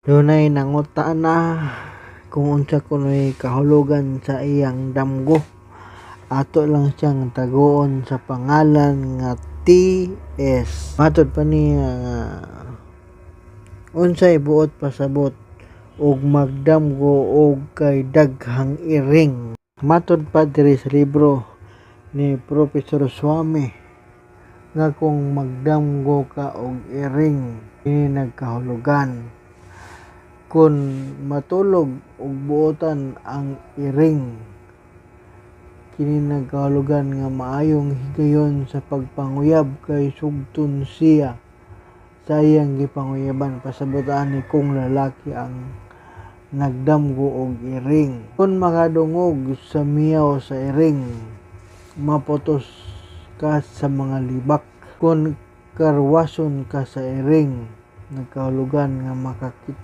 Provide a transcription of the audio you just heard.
Dunay nangutana kung unsa kuno'y kahulugan sa iyang damgo. Ato lang siyang taguon sa pangalan nga TS. Matod pa niya nga unsay buot pasabot og magdamgo og kay daghang iring. Matod pa diri sa libro ni Professor Swami nga kung magdamgo ka og iring, kini nagkahulugan kon matulog ug buotan ang iring, kini nagkahulugan nga maayong higayon sa pagpanguyab kay sugton siya sa iyang gipanguyaban. Pasabot ani kung lalaki ang nagdamgo og iring. Kon makadungog sa miyaw sa iring, maputos ka sa mga libak. Kon karwason ka sa iring, nagkahulugan nga makakita.